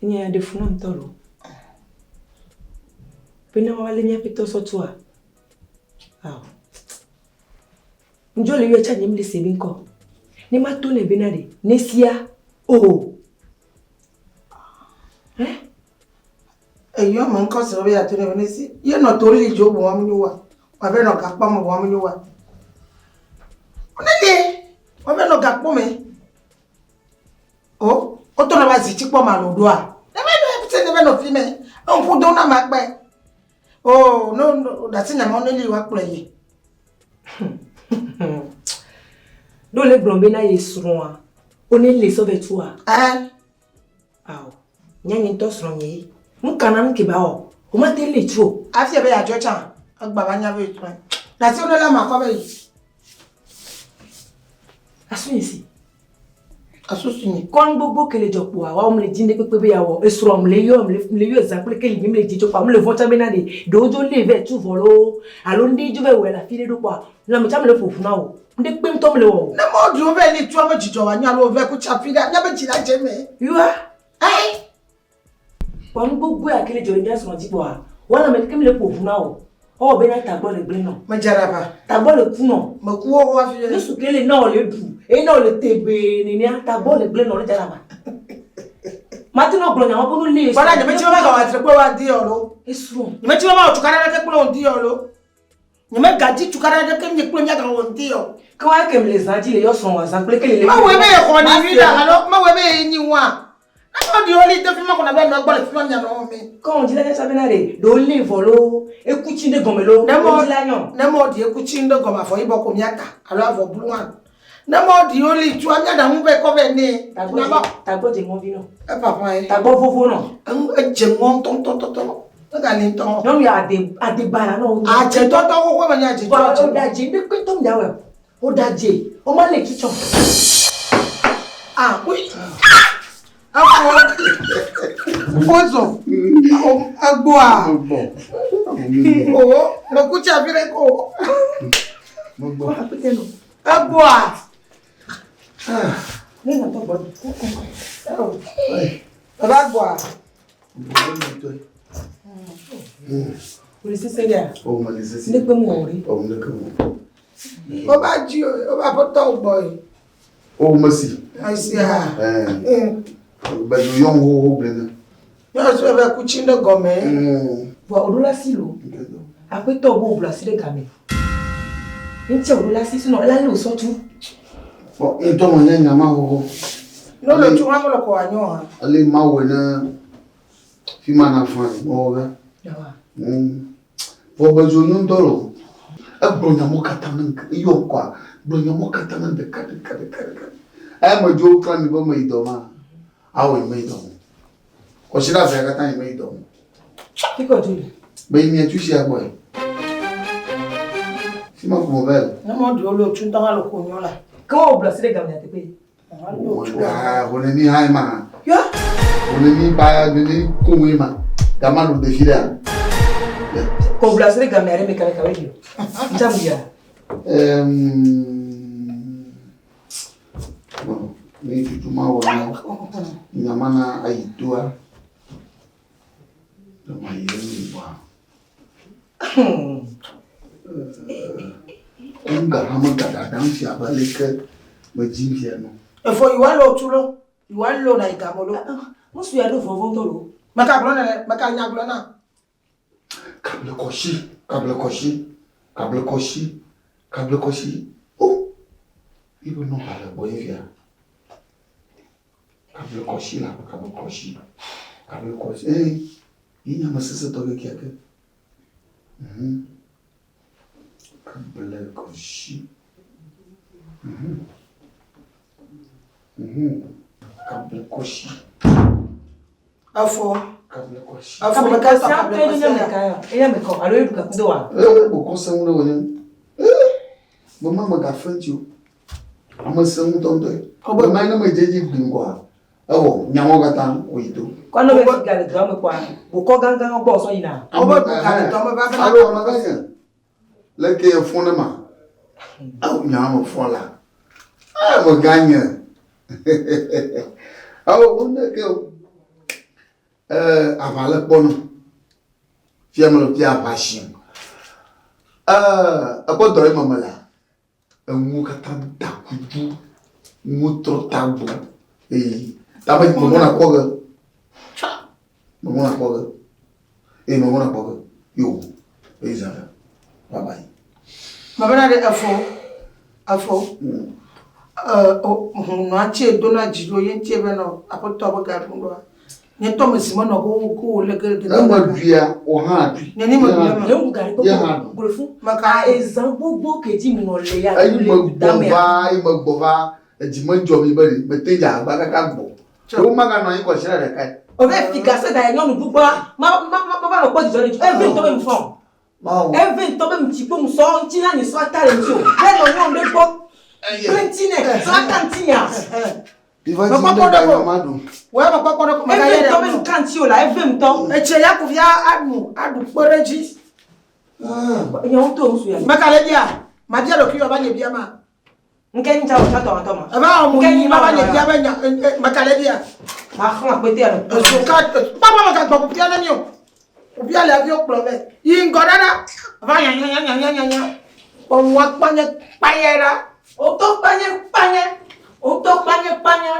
Nye ya ɖe fu nam ŋutɔ loo. Bena woalé míaƒe tɔ sɔ tua? Ao. Ŋdzɔ le yɔ tsa nye mle se be ŋkɔ. Ne ma to nɛ bena ɖe, ne sia o. Hein? Eyɔ me ŋkɔ se be yeato nɛ be ne si. Ye nɔ to li dzo bo amu wa. Wa be nɔ gakpɔ me bo amu wa. Ne le, wa be nɔ gakpɔ me. O, wotɔ nɔ va zi tsi kpɔ ma lo ɖoa. Ne be nɔ se ne be nɔ fi me. Ŋku do na ma kpe. O, no no dasi nya mɔ ne li wa kplɔ yi. Ɖo le gblɔ be na ye srɔ̃a, wo ne le sɔ vɛ tua. Ɛ. Ao, nya nye ŋutɔ srɔ̃ nye ye. Nu ka na nu ke ba wɔ? Wo ma te le tu o. Afi be yeadzɔ tsã, egba va nya be trɔe. Dasi wo ne la ma kɔ be yi. Asu nye si. Asusu nye. Kɔn gbogbo ke le dzɔ kpoa, woawo mle dzi ŋɖe kpekpe be yeawɔ. Esrɔ̃ mle yɔ, mle mle yɔ zã kple keli mle dzi tso kpoa, mle vɔ̃ tsã bena ɖe ɖewo dzo lée vɛ tu vɔ loo alo ŋɖe dzo vɛ wɔe le afi ɖe ɖo kpoa, lãme tsã mle ƒo ʋu na wò. Ŋɖe kpe ŋutɔ mle wɔ o. Ne mɔ ɖewo vɛ li tua me dzidzɔ wòanye alo vɛ ku tsa fi ɖa, míabe dzi la dze eme. Yua. Ɛɛ. Kpɔ nu gbogbo ya ke le dzɔ ɖe mía srɔ̃ dzi kpɔa, woa lãme ɖeke mele ƒo ʋu na wò. Ewɔ bena tagbɔ le gblẽ nɔ. Medze ɖe aʋa. Tagbɔ le ku nɔ. Meku xoxo hafi ɖe. Nusu ke le na wò le ɖu eye na wò le tegbee nenea, tagbɔ le gblẽ nɔ ne dze ɖe aʋa. Mate ŋu agblɔ nya ma be nu li. Kpɔ ɖa, nyemedi be magawɔ atre kple wò adi o lo. Esrɔ̃. Nyemedi be mawɔ tukaɖa aɖeke kple wò ŋdi o lo. Nyemegadi tukaɖa aɖeke nye kple míagawɔ ŋdi o. Ke woa ke mle zã dzi le yɔ srɔ̃wòa zã kple keli le. Mewɔe be yexɔ ni nyui ɖe alo mewɔe be yenyi ŋua? Ne mɔ ɖi woli de fima ko na be nɔ gbɔ le fima mia nɔ me. Ke wɔn dzi la nyatsa bena ɖe ɖe wolé vɔ loo, eku tsi ɖe gɔme loo, Ne mɔ wodzi la nyɔ. ne mɔ ɖi eku tsi ɖe gɔme avɔ yibɔ ko mia ta alo avɔ blu hã. Ne mɔ ɖi woli tsoa mia ɖa ŋu vɛ kɔ vɛ nɛ. Tagbɔ Nya dze ba. tagbɔ dze ŋɔvi nɔ. Epapa ye. Tagbɔ vovo nɔ. Eŋu edze ŋɔ ŋutɔŋutɔŋutɔ. Egali ŋutɔ. Nyɔnu ya ade ade bara nɔ wo. Adze tɔtɔ xoxo me nye adze tɔ. Vɔ woɖa dze ŋɖe kpe tɔ mia wɔ. Woɖa dze woma le tsitsɔ. Ah, oui. Afɔ. Wozɔ. Egbɔa. O, meku tsi afi ɖe ko. Egbɔa. Baba gbɔa. Wòle sese ɖea? O, mele sese. Ne kpe mu wɔ ɖe. O, ne ke mu. Woba dzi woba ƒetɔ gbɔ yi. O, mesi. Mesia. Ɛɛ. Bedzo yɔm wo wo gblẽ na. Nyɔnu sue be kutsi ɖe gɔme. Vɔ wòɖo la si lo. Aƒetɔ bo wòblu asi ɖe game. Ŋutia wòɖo la si sinɔ ela lé wòsɔ tu. Vɔ ŋutɔ me nye nya ma xoxo. Ne wole tu hã mele kɔ wòanyɔ hã. Ale mawɔe ne fi ma na fã mewɔ be. Vɔ bedzo nyo ŋutɔ lo. Egblɔ nya mɔ katã ne eyɔ ŋkɔa gblɔ nya mɔ katã ne ɖeka ɖeka ɖeka ɖeka. Eya me dzo klã mi be meyi dɔ ma. Awɔ yi meyi dɔ mo. Kɔsiɖa evea katã yi meyi dɔ mo. Fi kɔ dzo le. Be yi mia tu sia gbɔe. Fi ma ko me va le. Ne mɔ ɖewo le otu ŋutɔ hã le ko nyɔ la. Ke wo gblɔ asi ɖe game nyateƒe. Wòle mi hã ma. Yɔ. Wòle mi ba nene koŋue ma. Gama ɖo ɖevi ɖea. Ko gblɔ asi ɖe game aɖe me kame kawe ɖi o. Ŋtsa mu ya. Bon, mi tutu ma wɔ na nyama na ayi toa. Dɔma yi ɖe mi gbɔa. Ŋga hã megaɖaɖam fia abe aleke medzi fia nɔ. Efɔ yi wa lo tu lo, yi wa lo na yi gamɔ lo. Ŋutsu ya ɖo vɔvɔ ŋutɔ lo. Meka gblɔ nene, meka nya gblɔ na. Kable kɔshi, kable kɔshi, kable kɔshi, kable kɔshi. O, ibe nɔba le gbɔ ye fia. Kable kɔshi la, kable kɔshi, kable kɔshi. Ee, yi nye ame sesẽtɔ kekeake. Mhm. Kable kɔshi. Mhm. Mhm. Kable kɔshi. Efɔ. Kable kɔshi. Efɔ Kable meka kɔshi tɔ kable ŋutɔ ye nye kɔshi. meka ya. Eya meka alo ye ɖu gaku do wa. Ee, bokɔ sẽŋu ɖe wònye. Ee, be ma megafe ŋuti o. Ame sẽŋu ŋutɔŋutɔe. Be ma ne medze edzi gbi ŋgɔa, ewɔ nyawo katã wòyi do. Kɔ ne be ga le dɔa me kpɔa, bokɔ gãgã gbɔ wòsɔ yina. Wobe ɖu ga le dɔ me va bena Alo ame gã nye. Leke efɔ ne ma? Awo nya me fɔ la. Ame gã nye. Awo wo ne ke o. Ee, aʋa le kpɔ nɔ. Fia mele fia aʋa si. Ee, ekpɔ dɔ ye me melea, enuwo katã da kudu, nuwo trɔ ta gbɔ. Eye ta be mebɔna kpɔ ge. Mebɔna kpɔ ge. Eye mebɔna kpɔ ge. Yo, eye zã ɖe. Bye bye. Mebena ɖe efo, efo. Hunɔa tse dona dzi ɖo ye ŋuti be nɔ aƒetɔ be gaɖu ɖoa. Nye tɔ me si menɔ ko ko wòle ge ge. Eme ɖuia, wò hã ɖui. Neni me ɖui eme. Ye ŋu gari Ye hã ɖu. Gblɔ fún. Meka. A ezã gbogbo ke dzi munɔ le ya. Eyi me gbɔ va, eyi me gbɔ va, edzi medzɔ mi be ɖe mete dze agba kaka gbɔ. Ɖewo maganɔ anyi kɔsiɖa ɖekae. Ove fi gase da ye nyɔnu gbogboa, ma ma ma ma va nɔ kpɔ dzidzɔ ɖe dzi. Eve ŋutɔ be mu fɔn. Mawu. Eve ŋutɔ be mu tsi kpo mu sɔ ŋuti na nye sɔ ata le ŋuti o. Ne nɔ nyɔnu ɖe gbɔ kple ŋuti nɛ, sɔ ata ŋuti nya. Miva dzi ɖe ga yɔ ma ɖu. Wòya mekpɔkpɔ ɖe ko Eve mega yɛ ŋutɔ be ɖe. nu ka ŋuti o la, eve ŋutɔ. Etsi ya kuvia aɖu aɖu kpe ɖe dzi. Nye ŋutɔ ŋsu ya. Meka le bia. Mabia ɖokui wò va nye bia ma. Nke nyi tsa wò tsa tɔmatɔ ma. Eva wɔ mo Nke nyi nyi ma va ma nye bia be nya meka le bia. Ma xlã kpete ya nɔ. Ezo ka kpakpa meka gbɔ bia ne mi o. Bia le avi kplɔ vɛ. Yi ŋgɔ ɖaɖa. Va nya nya nya nya nya nya nya. Kpɔ kpanye kpanye ɖa. Wotɔ kpanye kpanye. Wotɔ kpanye kpanye.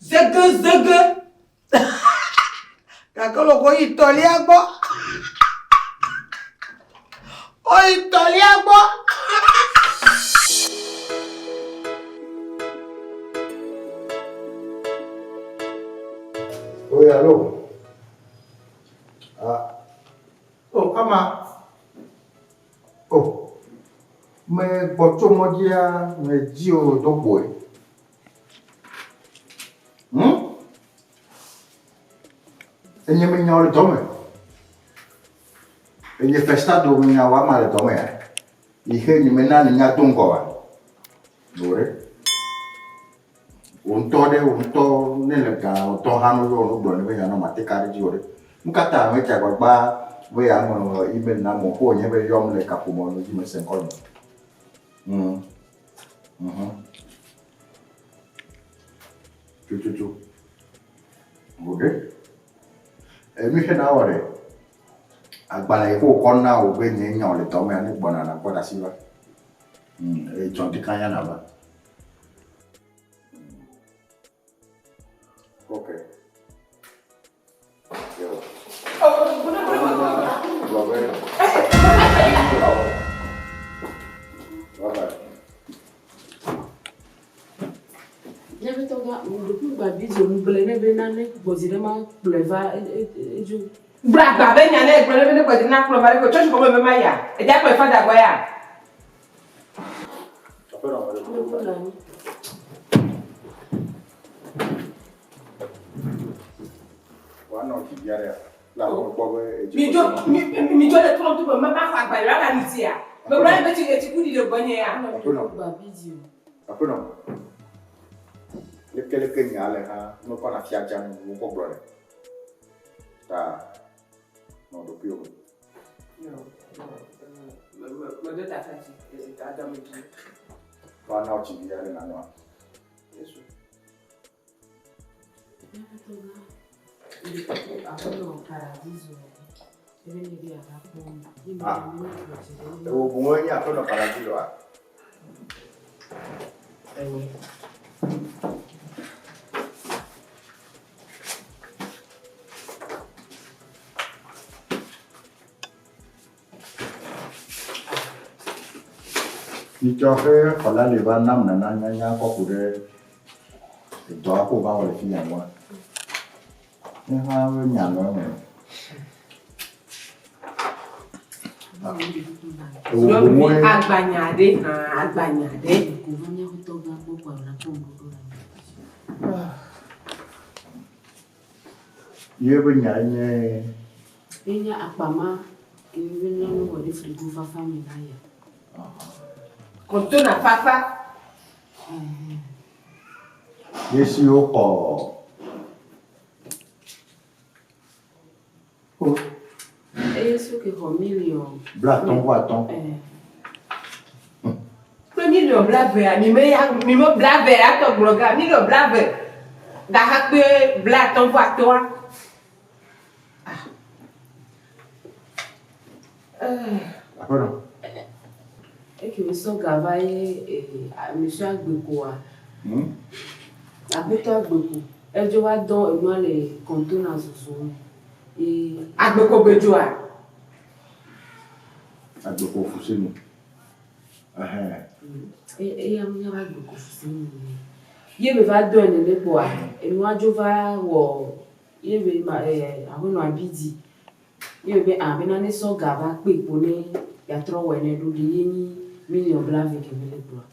Zege zege. Gake lɔkɔ yi tɔlia gbɔ. Oyi tɔlia gbɔ. Oui, allô? Ah. Oh, ama. Oh. Me gbɔ tso mɔdzia me dzi o do kpoe. Hmm? Enye me nyawo le dɔme. Enye festa do me nyawo ama le dɔme ya. Yi xe nye me na ne nya do ŋgɔ wa. Do ɖe. Wò ŋutɔ ɖe, wò ŋutɔ ne le ga wò ŋutɔ hã no yɔ nu gblɔ ne be yeanɔ mate ka ɖe dzi o ɖe. Nu ka ta medze agbagba be yeaŋlɔ email nam o ko wònye be yɔm le kaƒomɔ nu dzi mese ŋkɔ nye. Mm. Mhm. Tututu. Wò ɖe. Enu xe na wɔ ɖe. Agbalẽ yi ke wokɔ na wò be nye nya wò le dɔ mea ne gbɔna nakpɔ ɖe asi va. Etsɔ ŋdika ya nava. Okay. Yo. Gblɔ be. Bye bye. Nye be tɔgã, ɖokuiwò gba bizi o, ŋugble ne be nane gbɔdzi ɖe ma kplɔe va edzo. Gblɔ agba be nya ne gblɔ ne be ne gbɔdzi na kplɔ va ɖe ko tsɔtsi kɔme be ma ya. Edza kplɔe fada gbɔ ya. Aƒenɔ, mele Ne ku le anyi. Woanɔ dzi bia ɖea? Le aƒeme kpɔ be edzi Mi dzo mi mi dzo le trɔ to be ma ma xɔ agba yɔ aga mi tia. Me gblɔ ne be tsi etsi ku ɖi ɖe gbɔnye ya. Aƒenɔ. Gba bizi o. Aƒenɔ. Leke leke nya le hã mekɔ na fia dza nu wokɔ gblɔ ɖe. Ta nɔ ɖokuiwò me. Me me do ta fa tsi adɔ me dzi. Woana tsi vi aɖe nanɔa. Yesu. Nye be tɔgã, ɖokuiwò aƒenɔ paradiso. Ebe ne be yeava kpɔ mi. Ye me Ah. be ne gbɔdzi ɖe ne. Ewo boŋue nye aƒenɔ paradisoa? Enyi. Nyitsɔ ƒe xɔla le va nam nana nyanya kɔ ku ɖe edɔa ko va wɔ le fi ya ŋua. Nye hã be nya nɔ eme. Ewo Nyɔnuvi boŋue agbanya ɖe hã agbanya ɖe. Ko va míaƒe tɔgã gbɔ kpoa wòle akpɔ ŋuɖoɖo le ame. ye be nya nye Ye nye akpama ke be nyɔnu wɔ ɖe frigo fafa me va yia. Kɔntona fafa. ye si woxɔ o Eye si ke xɔ miliɔn. 35. Eh, Kple miliɔn blavea mi me ya mi me blave ya tɔ gblɔ ga miliɔn blave. Gaxa kpe 35. Aƒenɔ. Eke wosɔ ga va ye monsieur Agbekoa. Aƒetɔ Agbeko, edzo va dɔ enua le kɔntona zozo me. Ye. Agbeko be dzoa? Agbeko fusenu. Ɛhɛn. Eya me nya be Agbeko fusenu ne. Ye be va dɔe nene kpoa, enua dzo va wɔ ye be ma aƒenɔ Abidi. Ye be a bena ne sɔ ga va kpe kpo ne yeatrɔ wɔe ne ɖo ɖe ye nyi miliɔn blave ke mele gblɔa.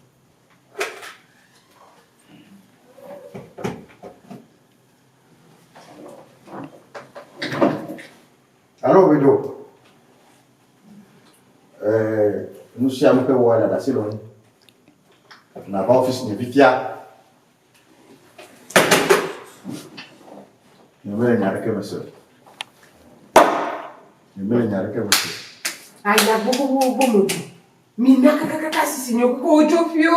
Alo wedo. Eh, nu sia nu ke wɔ le ɖasi le ŋu. Nava office nye fifia. Nyemele nya aɖeke me se o. Nyemele nya aɖeke me se o. Aya gbogbogbogbo me ɖu. Mina kakakaka sisi nye kuku wodzo ƒio.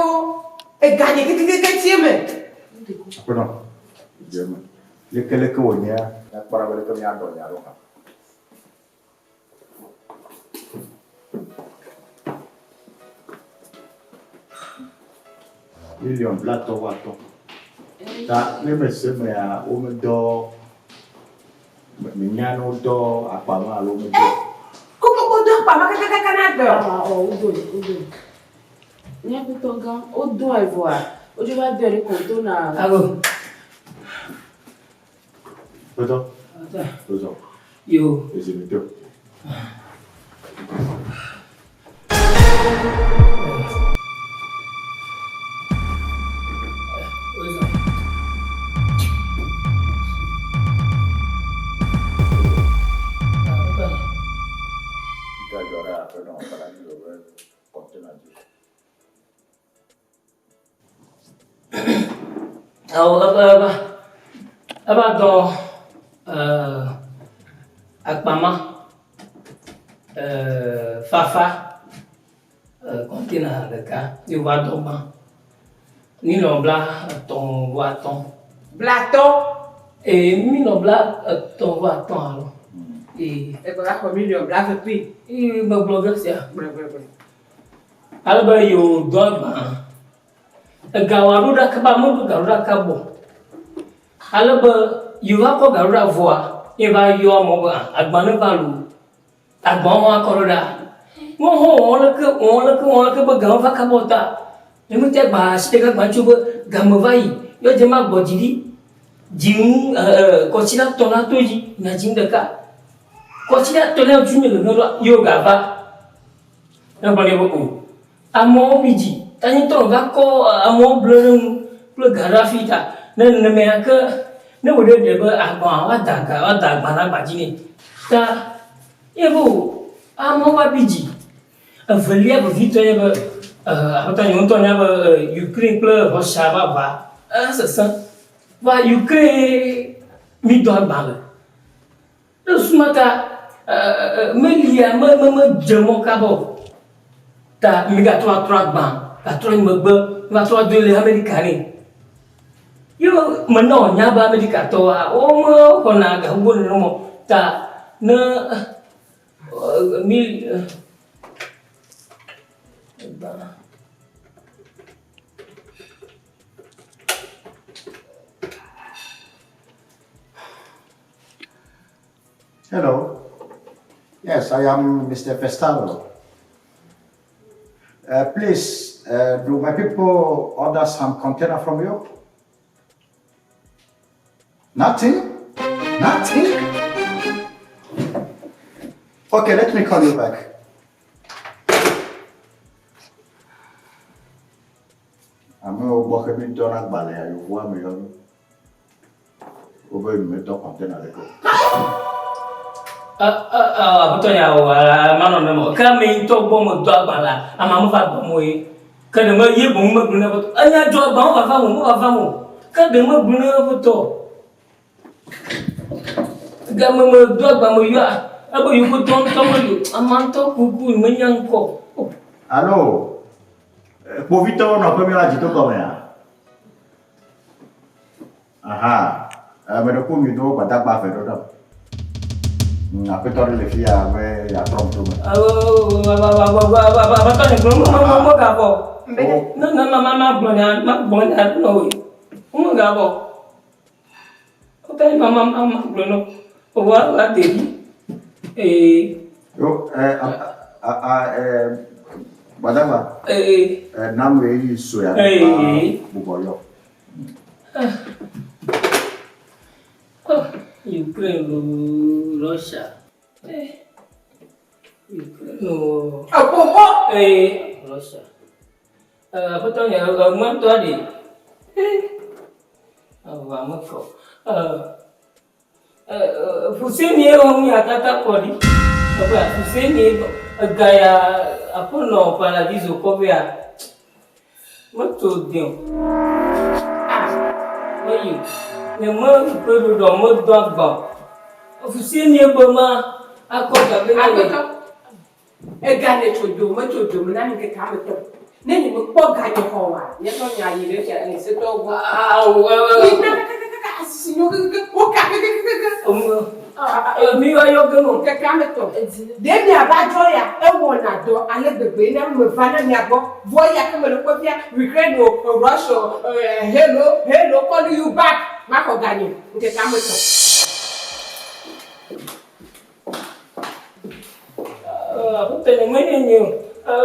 Ega nye kekekeke tie me. Aƒenɔ, dze eme. Leke leke wònyea, míakpɔ ɖa be leke míaɖɔ nya ɖo hã. Miliɔn blatɔ̃ vɔ atɔ̃. Ta ne mese emea, womedɔ, menya ne wodɔ akpa ma alo womedɔe o. Koko do akpa ma kakakaka na gbe o. Ɔ wodoe, wodoe. Mía ƒetɔ gã, wodoe vɔa, wodzo va doe ɖe kɔntona. Alo. Ƒetɔ. Ozɔ. Yo. Ezi mi to. Ozɔ. Gadzɔ ɖe aƒenɔ Balaji be kɔntena dzi. Ewɔ eva eva eva dɔ akpama fafa kɔntena ɖeka ye wova dɔ gbã. Milɔ bla etɔ̃ vɔ atɔ̃. Blatɔ̃? Ee milɔ bla etɔ̃ vɔ atɔ̃ alo. Ee. Egbe va xɔ miliɔn blave kpli. Ee megblɔ ge sia. Gblɔe gblɔe gblɔe. Ale be yewo dɔ agbã. Ega wa ɖo ɖa kaba, meɖo ga ɖo ɖa kaba o. Ale be yewo va kɔ ga ɖo ɖa vɔa, ye va yɔ amewo be agbã ne va loo. Agbãwo hã kɔ ɖo ɖa. Ne wohã wɔwɔ leke, wɔwɔ leke, wɔwɔ leke be gawo va kaba o ta, ne mete gba asi ɖeka gbã tso be game va yi, ye dze ma gbɔ dzi ɖi. Dzinu kɔsiɖa tɔ̃ la to dzi, na dzinu ɖeka. Kɔsiɖa tɔ̃lia tu mi le ɖoɖoa, ye wo gava. Ne gblɔ nɛ be o, amewo bi dzi, ta nye ŋutɔ meva kɔ amewo ble ɖe ŋu kple ga ɖo hafi ta ne nenema ke ne wò ɖe ɖe be agbã woada ga woada agba ɖe agba dzi nɛ. Ta ye be o amewo va bi dzi. Evelia vevitɔe nye be aƒetɔ nye ŋutɔ nya be Ukraine kple Russia ƒe aʋa esesẽ. Vɔa Ukraine mi dɔ agba le. Ne susu ma ta melia me me medze mɔ kaba o. Ta migatrɔ atrɔ agbã, gatrɔ yi megbe, va trɔ adoe le Amerika nɛ. Ye mena wònya be Amerikatɔwoa, womexɔna ga gbogbo nenema o. Ta ne mi gbã. Hello. Yes, I am Mr. Festano. Please, do my people order some container from you? Nothing? Nothing? Okay, let me call you back. Amewo gbɔ ke mi dɔna agbalẽa yevoa me yɔ mi. Wobe mi metɔ kɔntena ɖeke o. Aƒetɔ nya o, manɔ neme o. Ke ame ŋutɔ gbɔ medɔ agbalẽa, amea meva gbɔ mo ye. Ke ɖe me ye boŋ megblɔ ne aƒetɔ. Enya dzɔ agbalẽ meva va mo, meva va mo. Ke ɖe megblɔ ne aƒetɔ. Game medɔ agbalẽ meyɔa, ebe yewo ŋutɔ meli o. Amea ŋutɔ kuku menya ŋkɔ o. Alo kpovitɔwo nɔƒe míawo dzi to gɔmea? Aha, ame ɖe ko mi ɖo gbadagba ve ɖo ɖam. Aƒetɔ ɖe le fi ya be yeatrɔ ŋkume. Aƒetɔ nye gblɔ megavɔ. Ne ne ma ma gblɔ nya ma gblɔ nya nɔ wòe. Megavɔ. Aƒetɔ nye ma ma ma gblɔ nɔ. Wa wa ɖevi. Ee. Yo ɛ a a ɛ gbadagba. Ee. Ɛ nam ɣeyiɣi sue aɖe ma bubɔ yɔ. Oh, Ukraine loo, Russia. Eh, Ukraine loo. Eƒoƒo. Eh, Russia. Eh, aƒetɔ nye ŋmɛtɔ ɖe. Eh, aʋa mekɔ. Eh, eh, Fuseni wɔ nu ya tata kɔ ɖi. Eƒe Fuseni ega ya aƒenɔ paradiso kɔ vea. Meto de o. Ah, meyi. Nye me ƒe ɖoɖo medo agba o. Fuseni be ma akɔ gabe na ye. Aƒetɔ, ega ne tso do metso do me na mi ŋkeke ame tɔ̃. Ne nye mekpɔ ga nye xɔ oa, nye ŋutɔ nya yi ɖe fia setɔwo gbɔ. Awo, Mina kakakakaka asisi nyo kekeke, woka kekekeke. Mi va yɔ ge no. Ŋkeke ame tɔ̃. Ɖe miava dzɔ ya, ewɔna dɔ ale gbegbe na meva na mia gbɔ. Vɔ ya ke mele kpɔ fia, Ukraine o, Russia o, hello, hello, call you back. Maxɔ ga nye ŋkeke ame tɔ̃. Aƒetɔ nye menye nye o.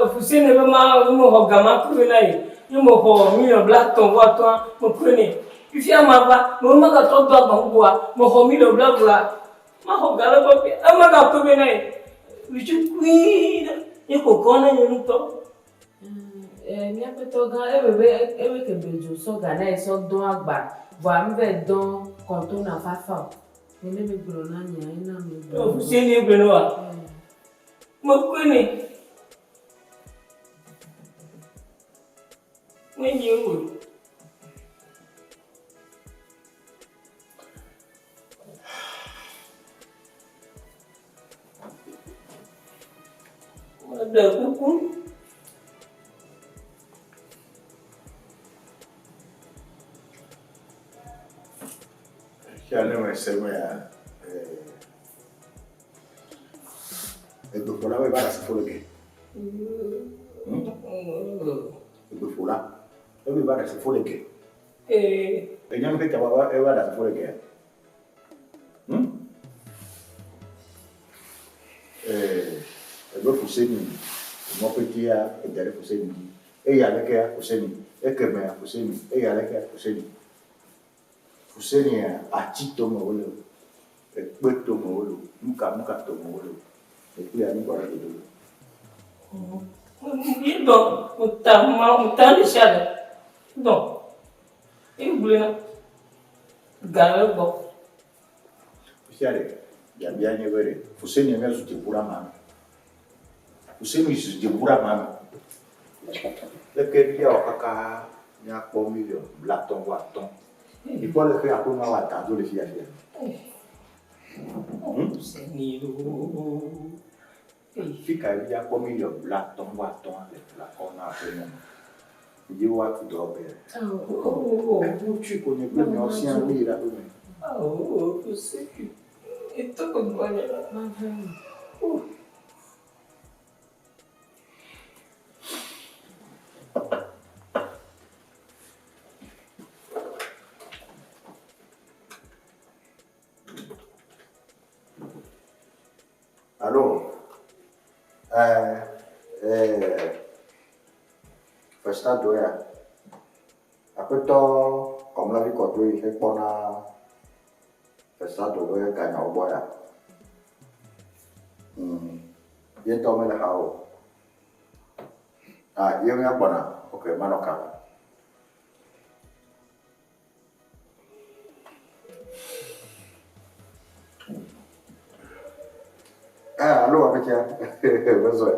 Fuseni be ma mexɔ ga ma ku na ye. Ye mexɔ miliɔn blatɔ̃ vɔ atɔ̃a mekue nɛ. Fifia mava, me megatrɔ do agba bubua, mexɔ miliɔn blaevea. Maxɔ ga le gbɔ fia. Ema gakue be na ye. Vitukui ɖe ye kɔkɔ na nye ŋutɔ. Míaƒe tɔgã ebe be ebe ke be dzo sɔ ga na ye sɔ dɔn agba vɔa mi be dɔn kɔntona fafa o. Nene mi gblɔ na nyea ena mi gblɔ. Fuseni gblɔ na wa. Mekue nɛ. Menye o. Meɖe kuku. Fia ne mese mea, egbeƒola be va ɖasefo le ge. Egbeƒola ebe va ɖasefo le ge. Enya nu ke ta va eva ɖasefo le gea? Ebe Fuseni emɔ ƒetea eda ɖe Fuseni dzi. Eya lekea Fuseni, ekemea Fuseni, eya lekea Fuseni. Fusenia ati tome wole o, ekpe tome wole o, nuka nuka tome wole o. Ekpe anyigba ɖe dodo. Ye dɔ ŋuta ma ŋuta ɖe sia ɖe dɔ ye gblɔe na ga le gbɔ. Fifia ɖe biabia nye be ɖe Fuseni mezu dzeʋu ɖe amea me. Fuseni zu dzeʋu ɖe amea me. Leke míawɔ kaka míakpɔ miliɔn blatɔ̃ vɔ atɔ̃. Mikpɔ leke aƒenɔa wɔ adã do le fia fia. Fuseni loo. Fi kae míakpɔ miliɔn blatɔ̃ vɔ atɔ̃ le le akɔ na aƒenɔ ma? Ye woatu dɔwɔƒe ya. Ŋutsu ko nye kple miawo siaa míyi ɖe aƒeme. Fuseni etɔ gbɔnye. Alo, eh, eh, Festa do ya. Aƒetɔ Kɔmlavi Kɔdzo yi xe kpɔna Festa do be ganyawo gbɔ ya. Ye ŋutɔ mele xa o. Ah, ye mía gbɔna. Ok, manɔ ka me. Ah, alo aƒetia. Mezɔe.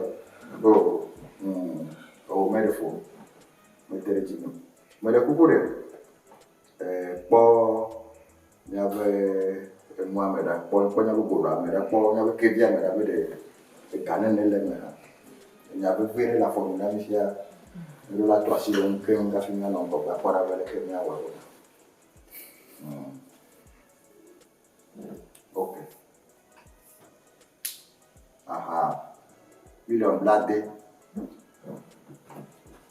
Oh, oh, meɖe fo. Mete ɖe dzinye. Meɖe kuku ɖe. Eh, kpɔ míaƒe enua me ɖa. Kpɔ kpɔ míaƒe goɖoa me ɖa. Kpɔ míaƒe kevia me ɖa be ɖe ega nene le eme hã. Enya vevi ɖe le afɔ nu na mí fia. Míɖo la trɔ asi le ŋu keŋ hafi míanɔ ŋgɔgbe akpɔ ɖa be leke míawɔe o. Ok. Miliɔn blaade.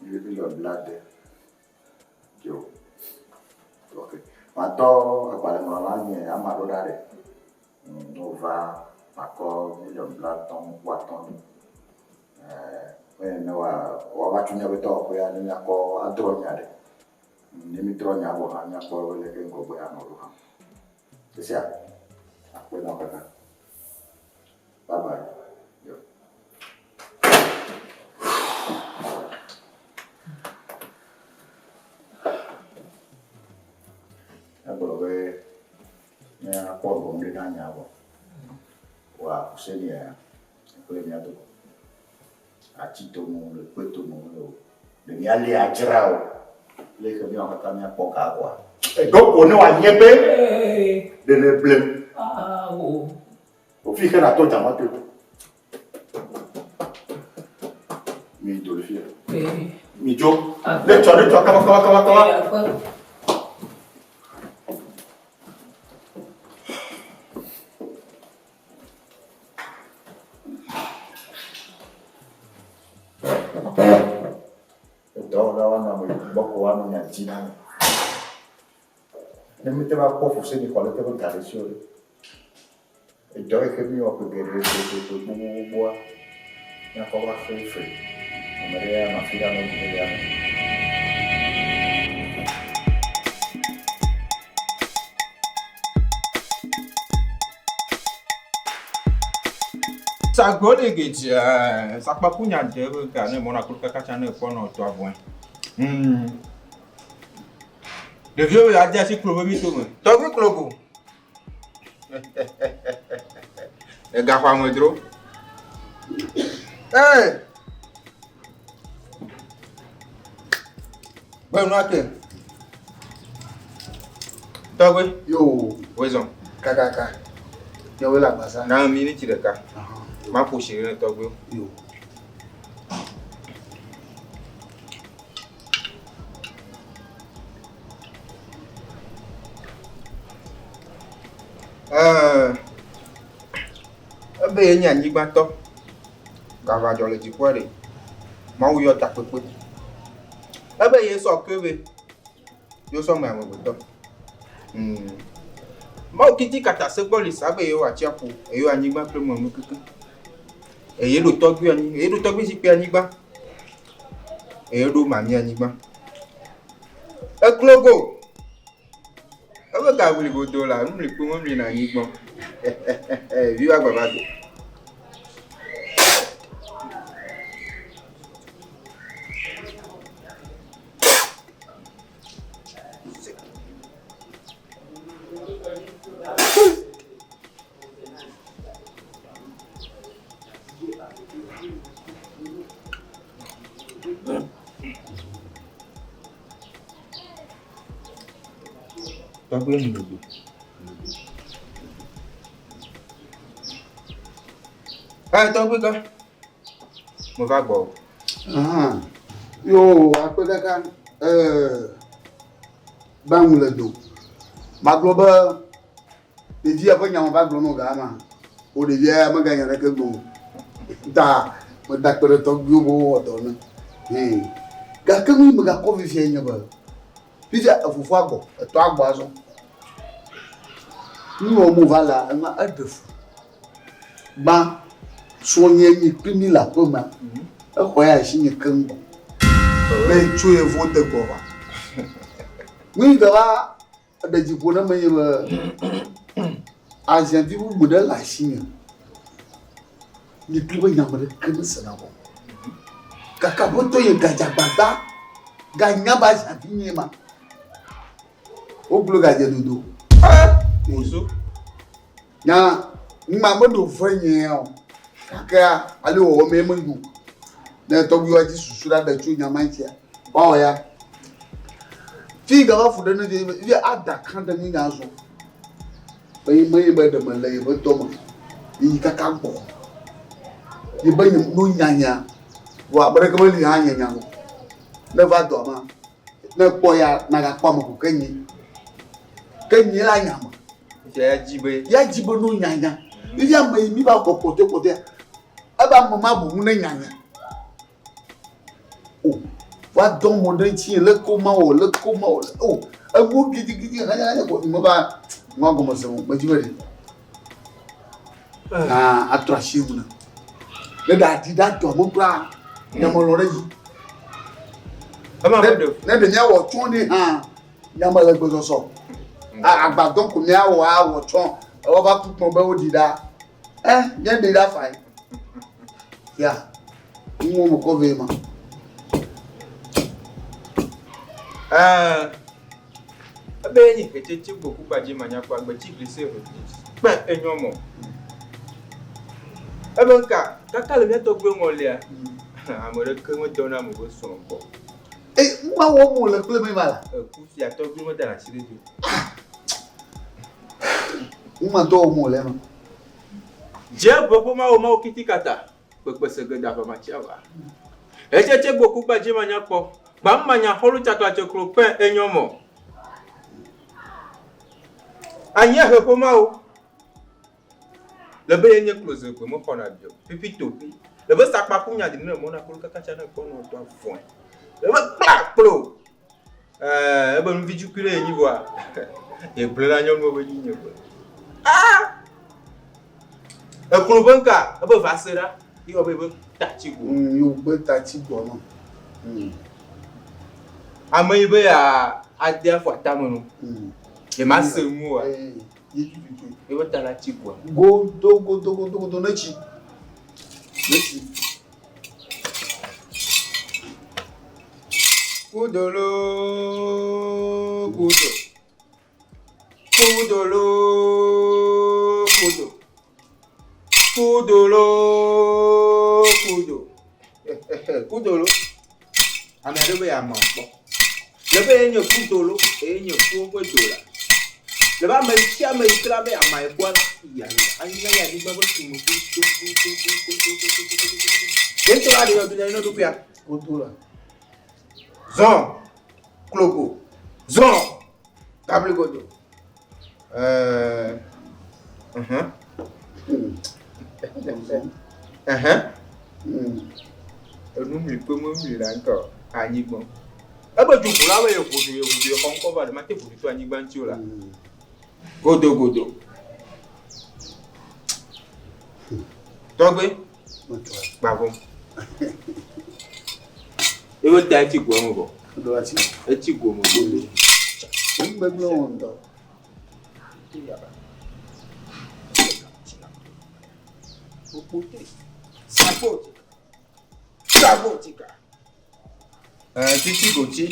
Miliɔn blaade. Yo. Ok. Matɔ agbalẽŋlɔla nye ame aɖewo ɖa ɖe. Ne wova makɔ miliɔn blatɔ̃ wuiatɔ̃ nɛ. Ɛɛ ne woava tso míaƒe dɔwɔƒea ne míakɔ adrɔ̃ nya ɖe. Ne mídrɔ̃ nya vɔ hã míakpɔ be leke ŋgɔgbe anɔ ɖo hã. Esia akpe na wo kaka. Bye bye. Yo. Egblɔ be míakpɔ gɔme ɖe na nya vɔ. Wa kusenia kple mía do. Ati tome le kpe tome le o. Ɖe míali adzra o. Le ke míawɔ kaka míakpɔ ga vɔa. Edɔ ko ne wòanye be ɖe ne blem. Ofi xe natɔ dzama to. Mi do le fia. Mi dzo. Ne tsɔ ne tsɔ kaba kaba kaba kaba. Edɔwɔla woanɔ ame gbɔ ko woanɔ nya dzi na ame. Ne míete va kpɔ fuseni xɔ leke be ga ɖe si o ɖe. Edɔ yi ke míwɔ ƒe geɖe ƒe gbogbogbogboa, míakɔ va xe fe. Ame ɖe anɔ afi ɖe anɔ ɖu ɖe ya me. Sagbɔ le gedzi sakpaku nya dze be ga ne mɔna klo kaka tsa ne kpɔ nɔ tɔa vɔe. Ɖeviwo ya dze asi klo vevi to me. Tɔgbi klo go. Egaxɔ ame dro. Ee! Gbe nu ake. Tɔgbi. Yo. Wezɔn. Kakaka. Yɔwe le agbasa. Na miniti ɖeka. Maƒo tsi ɖe tɔgbi. Yo. Ebe ye nye anyigbatɔ, gava dzɔ le dziƒoa ɖe, Mawu yɔ takpekpe. Ebe ye sɔ ke be ye sɔ me amegbetɔ. Hmm. Mawu kiti kata se gbɔ li sa be ye wɔ atsiaƒu, eye anyigba kple me nu keke. Eye ɖo tɔgbui anyi, eye ɖo tɔgbui zikpui anyigba. Eye ɖo mami anyigba. Eklogo. Ebe gaʋli godo la, numlikpo memlina anyigba o. Viva gbava do. Tɔgbe nuɖuɖu. Ɛ tɔgbe gã. Meva gbɔ. Yo akpe kaka eh ba ŋu le do. Magblɔ be ɖevia ƒe nya va gblɔ nɔ ga ma. Wo ɖevia ya meganya ɖeke gblɔ o. Ta meda akpe ɖe tɔgbuiwo be wowɔ dɔ ne. Hee. Gake nu yi megakɔ fifia nye be fifia efofoa gbɔ, etɔa gbɔ azɔ. Nu yi wɔm wova lea, enua eɖe fu. Gbã, srɔ̃nye nyi kpli mí le aƒe mea, exɔ ya asi nye keŋ gbɔ. Be tso yevuwo de gbɔ va. Nu yi gava eɖe dzi ƒo na menye be aziavi bubu ɖe le asinye. Nye kpli be nya me ɖeke mesena o. Gake aƒetɔ ye gadzagbagba ganya be aziavi nye ma. Wogblɔ gadze dodo. Wozu. Nya ŋma meɖo ve nye o. Gake ale wɔwɔ mee menyo. Ne tɔgbuiwa dzi susu ɖa ɖe tso nya ma ŋutia, woawɔ ya. Fi gava fu ɖe ne vi vi ada kan ɖe nu nya zɔ. Be menye be ɖe mele yeƒe dɔ me yi kaka gbɔ. Yi be nye nu nyanya. Vɔ ame ɖeke meli hã nye nya o. Ne va dɔa ma, ne kpɔ ya nagakpɔ ame ko ke nyi. Ke nyi la nya me. Ya dzi be ya dzi be nu nyanya. Fifia ame yi mi va gbɔ kpɔtɔe kpɔtɔea, eba ame ma bu ŋu ne nyanya. O, va dɔ mo ɖe ŋuti leke womawɔ, leke womawɔ, o, enuwo gidigidi hanyahanya ko meva nua gɔme se o, medzi be ɖe. Ah, atrɔ asi ŋu na. Ne ɖe aɖi ɖe adɔ me kura, nye melɔ̃ ɖe edzi. Ne ɖe míawɔ tsɔ ɖe hã, nye me le gbesɔsɔ. Agbadɔ ko míawɔ awɔ tsɔ, woava ku kpɔ be woɖi ɖa. Eh, míaɖi ɖa fae. Ya, nuwo me kɔ vɛ ma. Eh, ebe enyi hetsetse gboku gbadze manyakpɔ agbetsi glise ho kpe enyɔ mɔ. Ebe ŋka kaka le mía tɔgbuiwo ŋɔlia, ame ɖeke medɔna ame be srɔ̃ gbɔ. Eye nu ma wɔm wòle kple mi ma la? Eku fia tɔgbuiwo medana asi ɖe edzi o. Nu ma dɔ wɔm wòle ema. Dze ʋe ƒe mawo mawo kiti kata kpekpe segede aʋa matsiaʋa. Etsetse gboku gbadze manyakpɔ gbam manya xɔlu tsaklatse klo kpe enyɔ mɔ. Anyiehe ƒe mawo le be yenye kloze gbe mexɔna bi o. Pipi topi. Le be sakpaku nya dini ne mɔna kplo kaka tsa ne kpɔ nɔ tɔ vɔe. Le be kpla kplo. Ɛɛ ebe nuvi tsukui ɖe yenyi vɔa. Yegblẽ na nyɔnuwo be nyi nye gbe. Ah! Eklo be ŋka ebe va se ɖa. Yewɔ be ebe tatsi go. Yo be tatsi go no. Ame yi be ya ade afɔ atame no. Ye ma se nu oa. Ye be ta la tsi goa. Godo godo godo godo ne tsi. Ne tsi. Kudolo kudo. Kudolo kudo. Kudolo kudo. Kudolo. Ame aɖe be yeamɔ kpɔ. Le be yenye kudolo eye nye kuwo ƒe do la. Le be ame sia ame yi ke la be yeama ye kpɔa la, ya anyigba ya anyigba ƒe tume go do go do go go do go do go do go do. Ye ŋutɔ la ɖe yɔdo nya ne ɖokuia. Godo la. Zɔn klogo. Zɔn gabli godo. Ɛɛ. Mhm. Ɛhɛn. Enu mli kpe me mli la ŋutɔ anyigba. Ebe du ʋu la be yeʋu du yeʋu du yexɔ ŋkɔ va ɖe mate ʋu du to anyigba ŋuti o la. Godo godo. Tɔgbe. Gbavɔ. Ebe ta etsi goa me vɔ. Etsi go me godo. Nugbegblẽ wɔ ŋutɔ. Titi goti.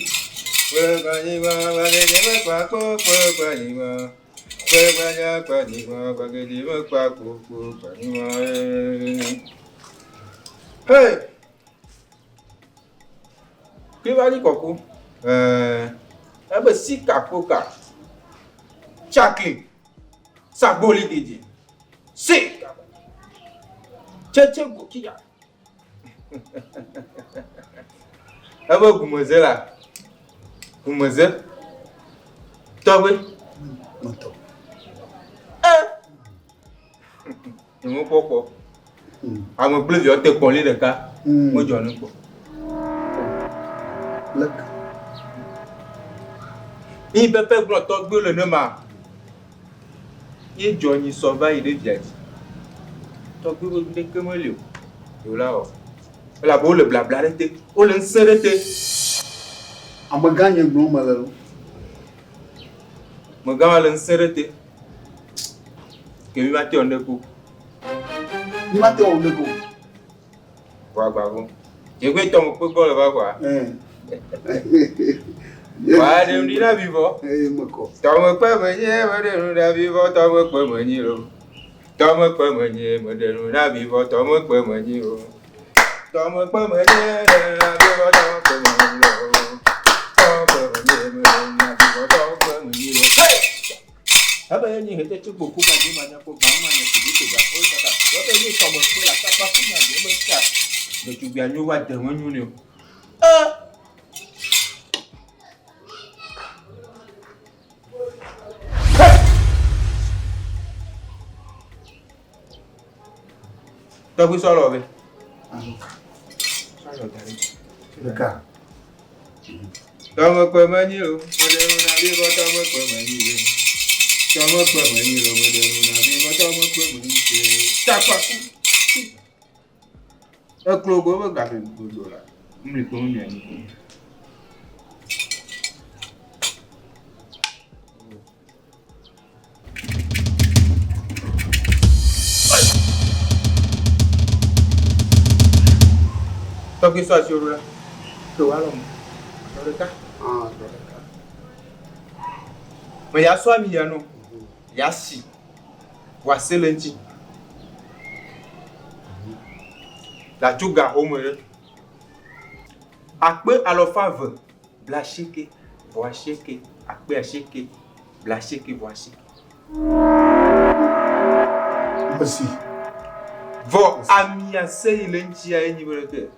Hey! Kivali kɔku. Ebe sika koka. Chakli. Sagboli didi. Sika. Tsetse gokiya. Ebe gumeze la. Gumeze. Tɔgbe. Mɔtɔ. Eh. Nyemekpɔ kpɔ. Ame kple viawo te kpɔli ɖeka. Medzɔ nu kpɔ. Leke. Yi pepe gblɔ tɔgbuiwo le nema. Ye dzɔ nyi sɔ va yi ɖe via dzi. Tɔgbuiwo ɖeke meli o. Yewo la wɔ. Elabe wole blabla ɖe te. Wole ŋusẽ ɖe te. Amegã nye gblɔm mele lo. Amegã ma le ŋusẽ ɖe te. Ke mi mate wɔ ŋɖeke o. Mi mate wɔ ŋɖeke o. Vɔ agbago. Dzegbe tɔ me kpe gbɔ le va kɔa. Wa ɖe nu ɖi na vi vɔ. Tɔ me kpe me nyi me ɖe nu na vi vɔ tɔ me kpe me nyi lo. Tɔ me kpe me nyi me ɖe nu na vi vɔ tɔ me kpe me nyi lo. Tɔ me kpe me nyi ɖe nu na vi vɔ tɔ me kpe me nyi lo. Tɔ me kpe me nyi me ɖe nu na vi vɔ tɔ me kpe me nyi lo. Hey! Ebe ye nyi hete tso gboku ma dzi ma nya kpɔ gba ma nya kudu to ga o kaka. Ebe ye tɔ me kpe la kapa ku nya dzi ebe ka. Ɖetugbia nyo va de me nyo ne o. Eh! Tɔgbi sɔlɔ be. Ɖeka. Tɔmekpe menyi o, meɖe nu na vi vɔ tɔmekpe menyi o. Tɔmekpe menyi o, meɖe nu na vi vɔ tɔmekpe menyi o. Takpaku. Eklo go be gaƒe godo la. Mli kpe nu anyi. Tɔgbi sɔ asi ɖo la. Ke wa lɔ mo. Tɔ ɖeka. Ah, tɔ ɖeka. Me ya sɔ ami ya no. Ya si. Wa se le ŋuti. La tso ga home ɖe. Akpe alɔfa ve. Blasieke vɔ asieke akpe asieke blasieke vɔ asieke. Mesi. Vɔ amia se yi le ŋutia ye nyi be ɖeke.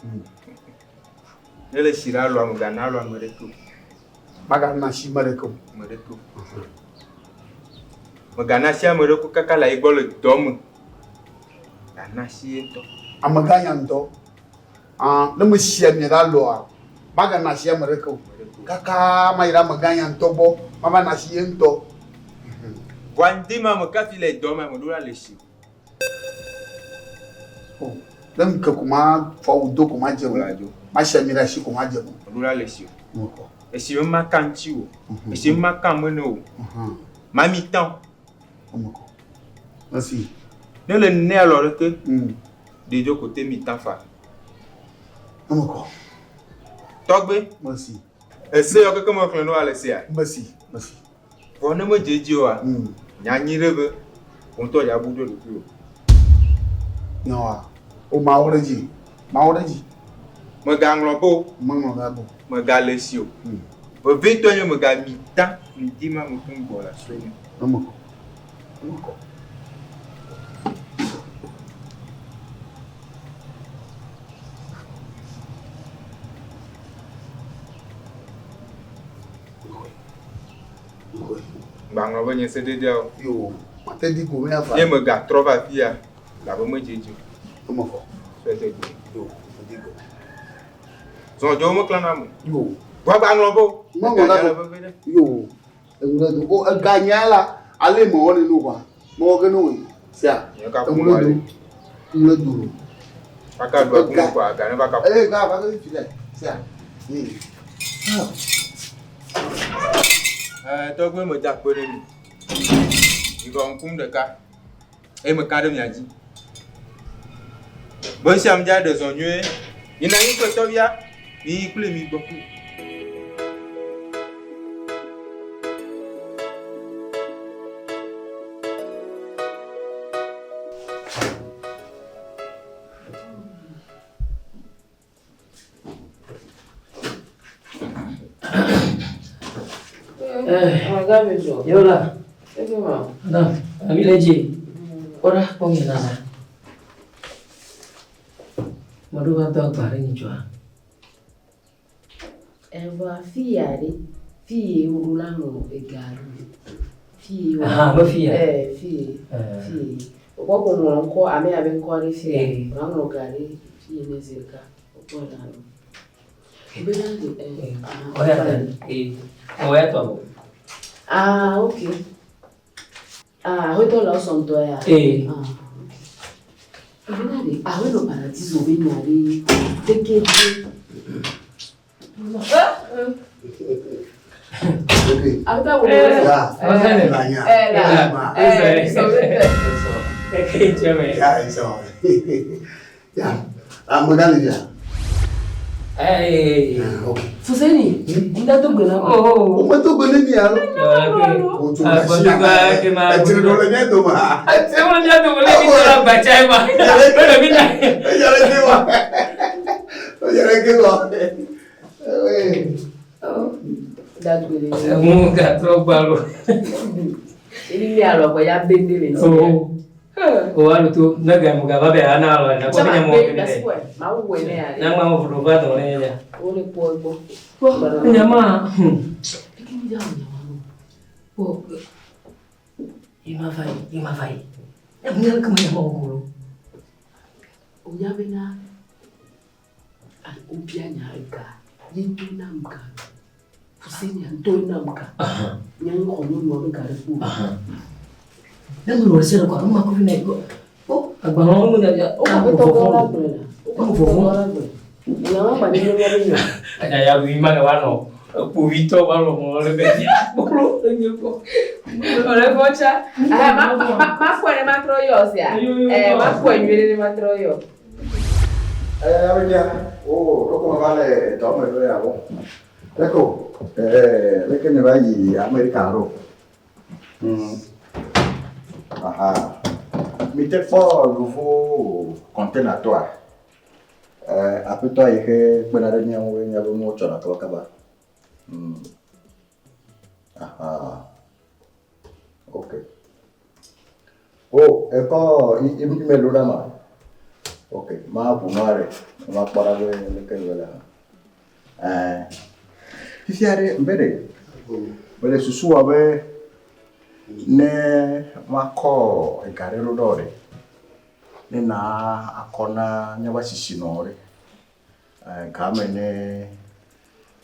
Ne le si ɖe alɔa me gana alɔa me ɖeke o. Magana si me ɖeke o. Me ɖeke o. Megana si ame ɖeke kaka le ayi gbɔ le dɔ me. Gana si ye ŋutɔ. Amegã nya ŋutɔ. Ah, ne mesi amia ɖe alɔa, magana asi ame ɖeke o. Kaka mayi ɖe amegã ya ŋutɔ gbɔ, mava na asi ye ŋutɔ. Vɔa ŋdi ma me kafi le dɔ me ame ɖewo la le si. Oh, ne ŋke ko ma fɔ awu do ko ma dze mo. Ma si ami ɖe asi ko ma dze mo. Ame ɖewo la le si o. Esi me ma ka ŋuti o. Esi me ma ka ame ne o. Ma mi tã o. Mesi. Ne le ne alɔ ɖeke. Ɖe dzo ko te mi tã fa. Emekɔ. Tɔgbe. Mesi. Ese yɔ keke me xlẽ no ale sia. Mesi. Mesi. Vɔ ne medze edzi oa, nya nyi ɖe be wò ŋutɔ ya bu ɖe ɖokuiwò. Nyawoa, o mawo ɖe dzi. Mawo ɖe dzi. Megaŋlɔ be o. Meŋlɔ be o. Megale esi o. Vevitɔe nye megami ta ŋdi ma me keŋ gbɔ le asue me. Emekɔ. Emekɔ. Gbaŋlɔ be nye sededea o. Yo, mate di go mía fa. Ye megatrɔ va afia, labe medze edzi o. Emekɔ. Sɔe de go. Yo, medi go. Zɔdzɔwo meklãna ame o. Yo. Vɔ gbaŋlɔ be o. Meŋlɔ be o. Yo. Eŋu ɖe do. O ega nya la, ale mewɔ ne nu kɔa. Mewɔ ge ne wòe. Sia. Eŋu ɖe do. Eŋu ɖe do. Kaka ɖu aku kɔa, ga ne va ka. Ee, ga va ke fi le. Sia. Ee. Ɛɛ, tɔgbe me da akpe ɖe mi. Migɔ ŋkum ɖeka. Eye meka ɖe mia dzi. Be sia ŋdza ɖe zɔ nyuie. Yina anyi kple tɔvia. Mi kple mi gbɔ. Yola. Madame, ami le dzi. Kpɔ ɖa, kpɔ mi nana. Meɖo va do agba ɖe nyitsɔa. Evɔ fi ya ɖe, fi ye woɖo la ŋlɔ ega ɖo. Fi ye. Aha, be fi ya. Eh, fi ye. Fi ye. Wokɔ ko ŋlɔ ŋkɔ, ame ya be ŋkɔ ɖe fi ya. Woaŋlɔ ga ɖe fi ye ne zi ɖeka. Wokpɔ ɖa ɖo. Be na ɖe, eh. Oya ta, eh. Oya tɔ bo. Ah, ok. Ah, aƒetɔ le wosɔ ŋutɔ ya. Eh. Ah, ok. Be na ɖe, aƒenɔ paradiso be nya ɖe, ɖeke ɖe. Aƒetɔ wo. Ya. Eh, la. Eh, so Eke tsɛ me. Ya, esɔ. Ya. Amegã le ya. Eh. Ok. Fuseni, ŋda do gbe na ma. Oh. O me do gbe ne mi alo. O tso Ah, asi ah, ke ma- Edzre ɖo le mía dome. Sẹ́wọ́n ní àdùnkù lé ní sọ́ra gbàtsá ẹ̀ ma. Lọ́dọ̀ mi náà. Eyàrá ké wa. Eyàrá ké wa. Da gbe le. Ẹ̀mú gàtọ́ gbàlù. Ebi mi alɔ kɔ ya bende le ŋuti. O wa lu to ne ga mu ga va bɛ ana alɔ na ko mi nya mɔ Be bi dɛ. ma wu ne ya. Na ŋma mo fudu va dɔn ne ya. O le kpɔ egbɔ. Nyama. Eke mi da wo nyama lo. O. Ima va yi, ima va yi. Nya kama nyama o kolo. O nya bena Wobia nya ega ye ŋutɔ nam ga. Fusenia ŋutɔ nam ga. Nye ŋxɔ nyɔnua be ga ɖe kpo. Ne me wɔ sia ɖe kɔa, ema kofi na yi. O agbalẽwo me nya o Wo vɔvɔ. la gblɔe la. Wo vɔvɔ. la gblɔe. Nya ma gba ne nye be nya. Anya ya vi ma va nɔ kpovitɔ va nɔ mɔ le be kpolo enye kpɔ. Ole fɔ tsa. Ah ma ma ma kpɔe ne ma trɔ yɔ sia. Eh ma kpɔe nyuie ne ma trɔ yɔ. Eh, abedia. Oh, loko me va le dɔ me ɖo ya bo. Leko, eh, leke ne va yi Amerika ɖo. Aha. Mi te kpɔ yovo container tɔa. Eh, aƒetɔ yi ke kpena ɖe mía ŋu míaƒe nuwo tsɔna kabakaba. Aha. Ok. Oh, ekɔ email ɖo ɖa ma. Ok, ma ʋu nua ɖe, ma kpɔ ɖa be leke wòle hã. Eh, fifia ɖe, mbe ɖe, mele susu wɔ be ne makɔ ega ɖe ɖo ɖe wo ɖe, ne na akɔ na míaƒe asisinɔwo ɖe. Eh, game ne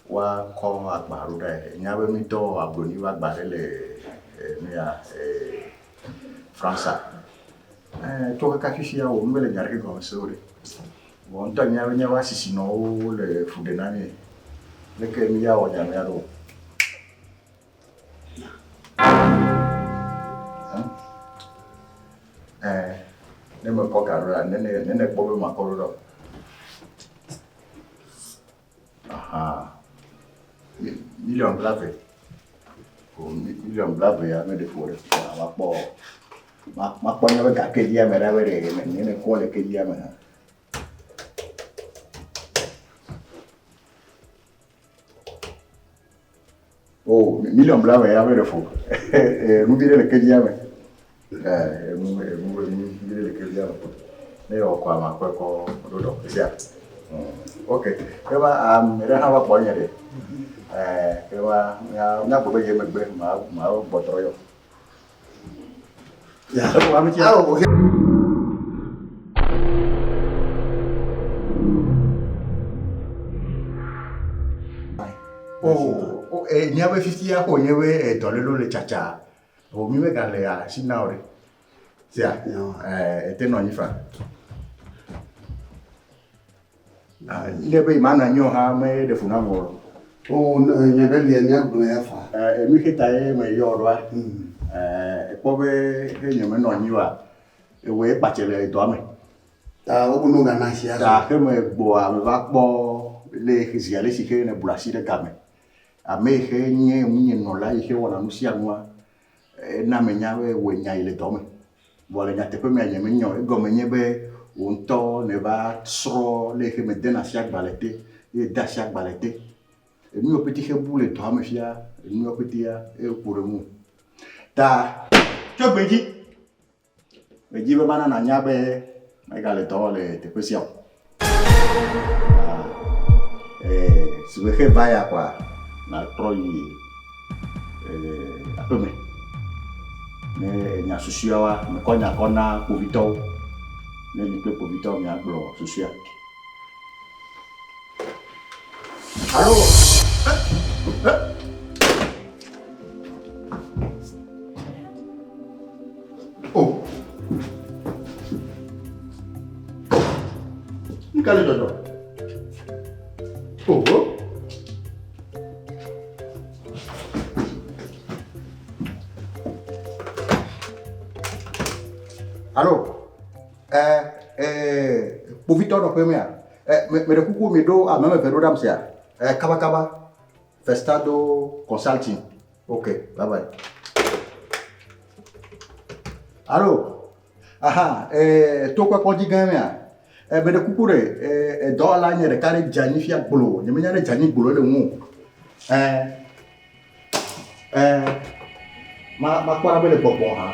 woakɔ agba ɖo ɖae. Nya be mi dɔ abloni ƒe agba ɖe le nu ya France. Eh, tso kaka fifia wo mi mele nya ɖeke gɔme se o ɖe. Vɔ ŋutɔ nya be míaƒe asisinɔwo le fu ɖe na mi. Leke mi ya wɔ nya mía ɖo? Eh, ne mekɔ ga ɖo la, ne ne ne kpɔ be makɔ ɖo ɖa. Aha. Miliɔn blave. O miliɔn blave ya meɖe ƒo ɖe. Makpɔ makpɔ nye be ga kedia me ɖa be ɖe ne ne kɔ le kedia me hã. O miliɔn blave ya meɖe ƒo. Nu vi ɖe le kedia me. Enu enu enu vi ɖe le kedia me. Ne yɔ kɔ ama kɔe kɔ ɖo ɖɔ esia. Ok. Ke va ame ɖe hã va kpɔ nye ɖe. Ke va mía gbɔ be ye megbe ma ma gbɔtrɔ yɔ. Ya. Awo. Oh, oh, eh, míaƒe fifia ko nye be dɔlélewo le tsatsa. O mi megale asi na o ɖe. Sia, eh, ete nɔ anyi fa. Ah, ne be ma nɔ anyi o hã me ɖe fu na mo. O nya ɖe lia míagblɔ ya fa. Eh, mi xe ta ye me yɔ ɖoa. Eh, ekpɔ be he nye me nɔ anyi oa. Ewoe kpatse le dɔa me. Ta wo no gana asi azɔ. Ta xe me gbɔa me va kpɔ le zi ale si xe ne blu asi ɖe game. Ame yi xe nye ŋunye nɔla yi xe wɔna nu sia nua, ena me nya be wòe nya yi le dɔ me. Vɔ le nyateƒe mea nye menyɔ. Egɔme nye be wò ŋutɔ ne va srɔ̃ le yi xe me dena asi agbalẽ te ye de asi agbalẽ te. Enu yiwo pete xe bu le dɔa me fia, enu yiwo petea eku ɖe ŋu. Ta tso gbe dzi. Medzi be mana nanya be megale dɔ wɔm le teƒe sia o. Eh, si be xe va ya kɔa, natrɔ yi aƒeme. Ne enya susuawoa, mekɔ nya kɔ na kpovitɔwo. Ne mi kple kpovitɔwo miagblɔ susua. Alo! Oh! Nu ka le dzɔdzɔ? Oh! Alo, eh, eh, kpovitɔ nɔƒe mea? Eh, me me ɖe kuku mi ɖo ame eve ɖo ɖam sia. Eh, kaba kaba. Festado Consulting. Ok, bye bye. Alo, aha, eh, to kpɔkpɔ dzi gã mea? Eh, me ɖe kuku ɖe, eh, dɔwɔla nye ɖeka ɖe dze anyi fia gblo. Nye menya ne dze anyi gblo le ŋu o. Eh, eh, ma makpɔ ɖa be le gbɔgbɔ hã.